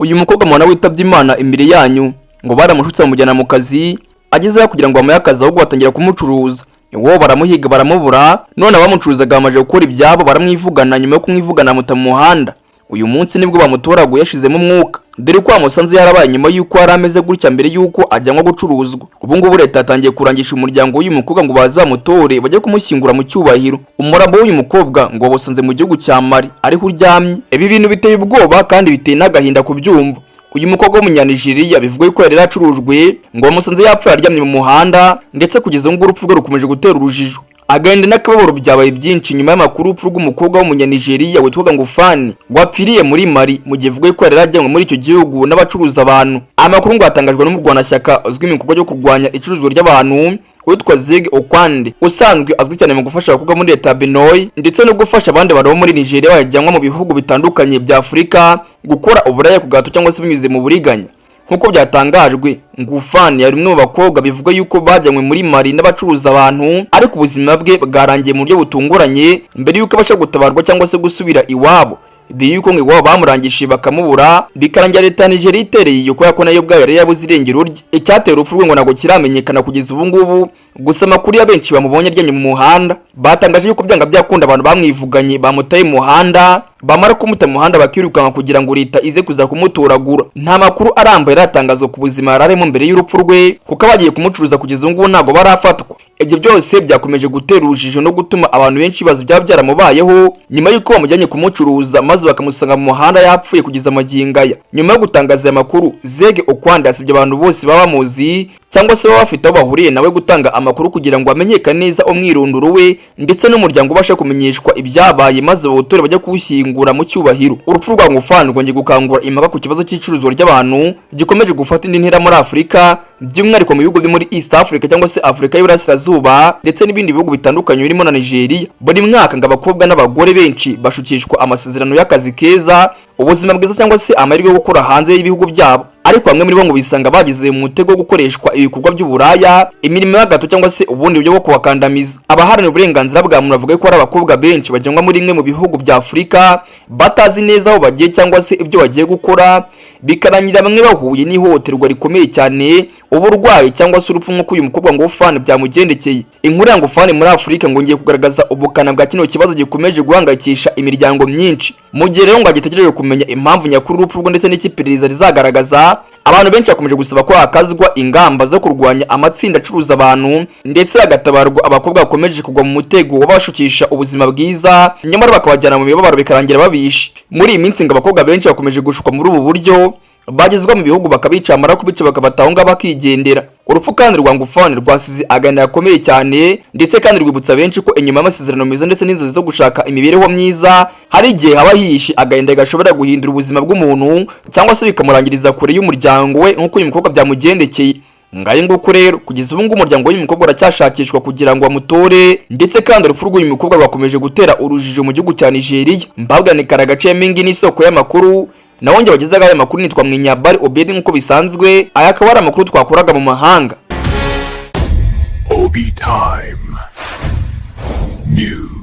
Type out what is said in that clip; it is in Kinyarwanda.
Uyu mukobwa mubona witabye Imana imbere yanyu, ngo baramushutse bamujyana mu kazi. Agezeyo, kugira ngo bamuhe akazi, ahubwo batangira kumucuruza. Iwabo baramuhiga baramubura. None abamucuruzaga bamaze gukora ibyabo, baramwivugana. Nyuma yo kumwivugana, bamuta mu muhanda. Uyu munsi nibwo bamutoraguye yashizemo umwuka. Dore ko bamusanze yarabaye nyuma y'uko yari ameze gutya mbere y'uko ajyanwa gucuruzwa. Ubu ngubu leta yatangiye kurangisha umuryango w'uyu mukobwa ngo baze bamutore, bajye kumushyingura mu cyubahiro. Umurambo w'uyu mukobwa ngo bawusanze mu gihugu cya Mali ariho uryamye. Ibi bintu biteye ubwoba kandi biteye n'agahinda kubyumva. Uyu mukobwa w'Umunyanigeriya bivugwa ko yari yaracurujwe, ngo bamusanze yapfuye aryamye mu muhanda, ndetse kugeza ubu ngubu urupfu rwe rukomeje gutera urujijo. Agahinda n'akababaro byabaye byinshi nyuma y'amakuru y'urupfu rw'umukobwa w'Umunyanigeriya witwaga Ngufani, wapfiriye muri Mali, mu gihe bivugwa ko yari yarajyanywe muri icyo gihugu n'abacuruza abantu. Amakuru ngo yatangajwe n'umurwanashyaka uzwi mu bikorwa byo kurwanya icuruzwa ry'abantu witwa Zig Okwande, usanzwe azwi cyane mu gufasha abakobwa muri leta ya Benue ndetse no gufasha abandi bantu bo muri Nigeria bajyanwa mu bihugu bitandukanye bya Afurika gukora uburaya ku gahato cyangwa se binyuze mu buriganya. Nk'uko byatangajwe, Ngufani yari umwe mu bakobwa bivuga yuko bajyanywe muri Mali n'abacuruza abantu, ariko ubuzima bwe bwarangiye mu buryo butunguranye mbere yuko abasha gutabarwa cyangwa se gusubira iwabo, dore yuko ngo iwabo bamurangishije bakamubura, bikarangira leta ya Nigeria itereye iyo, kubera ko nayo ubwayo yari yabuze irengero rye. Icyatera urupfu rwe ngo ntabwo kiramenyekana kugeza ubu ngubu. Gusa amakuru ya benshi bamubonye aryamye mu muhanda batangaje yuko byanga byakunda abantu bamwivuganye, bamutaye mu muhanda, bamara kumuta mu muhanda bakirukanka kugira ngo leta ize kuza kumutoragura. Nta makuru arambuye aratangazwa ku buzima yari arimo mbere y'urupfu rwe, kuko abagiye kumucuruza kugeza ubu ngubu ntabwo barafatwa. Ibyo byose byakomeje gutera urujijo no gutuma abantu benshi baza ibyaba byaramubayeho nyuma y'uko bamujyanye kumucuruza, maze bakamusanga mu muhanda yapfuye kugeza amagingo aya. Nyuma yo gutangaza aya makuru, Zege Okwanda yasabye abantu bose baba bamuzi cyangwa se baba bafite aho bahuriye nawe gutanga amakuru kugira ngo hamenyekane neza umwirondoro we, ndetse n'umuryango ubashe kumenyeshwa ibyabaye, maze bawutore bajya kuwushyingura mu cyubahiro. Urupfu rwa Ngufani rwongeye gukangura impaka ku kibazo cy'icuruzwa ry'abantu gikomeje gufata indi ntera muri Afurika, by'umwihariko mu bihugu byo muri East Africa cyangwa se Afurika y'Iburasirazuba, ndetse n'ibindi bihugu bitandukanye birimo na Nigeria. Buri mwaka ngo abakobwa n'abagore benshi bashukishwa amasezerano y'akazi keza, ubuzima bwiza cyangwa se amahirwe yo gukora hanze y'ibihugu byabo, ariko bamwe muri bo ngo bisanga bageze mu mutego wo gukoreshwa ibikorwa by'uburaya, imirimo y'agahato cyangwa se ubundi buryo bwo kubakandamiza. Abaharanira uburenganzira bwa muntu bavuga ko hari abakobwa benshi bajyanwa muri imwe mu bihugu bya Afurika batazi neza aho bagiye cyangwa se ibyo bagiye gukora, bikarangira bamwe bahuye n'ihohoterwa rikomeye cyane, uburwayi cyangwa se urupfu, nk'uko uyu mukobwa Ngufani byamugendekeye. Inkuru ya Ngufani muri Afurika ngo ngiye kugaragaza ubukana bwa kino kibazo gikomeje guhangayikisha imiryango myinshi. Mu gihe rero ngo hagitegerejwe kumenya impamvu nyakuri urupfu rwe ndetse n'icy'iperereza rizagaragaza, abantu benshi bakomeje gusaba ko hakazwa ingamba zo kurwanya amatsinda acuruza abantu, ndetse hagatabarwa abakobwa bakomeje kugwa mu mutego w'abashukisha ubuzima bwiza, nyamara bakabajyana mu mibabaro, bikarangira babishe. Muri iyi minsi ngo abakobwa benshi bakomeje gushukwa muri ubu buryo, bagezwa mu bihugu bakabica, bamara kubica bakabataho ngaho bakigendera. Urupfu kandi rwa Ngufani rwasize agahinda gakomeye cyane, ndetse kandi rwibutsa benshi ko inyuma y'amasezerano meza ndetse n'inzozi zo gushaka imibereho myiza, hari igihe haba hihishe agahinda gashobora guhindura ubuzima bw'umuntu cyangwa se bikamurangiriza kure y'umuryango we, nk'uko uyu mukobwa byamugendekeye. Ngayo nguko rero, kugeza ubu ngubu umuryango w'uyu mukobwa uracyashakishwa kugira ngo bamutore, ndetse kandi urupfu rw'uyu mukobwa rwakomeje gutera urujijo mu gihugu cya Nigeria. Mbabwa ni Karagace Mingi n'isoko y'amakuru. Naho njye wagezaga aya makuru nitwa Mwinyabari Obedi. Nk'uko bisanzwe, aya akaba ari amakuru twakuraga mu mahanga. Obi Time News.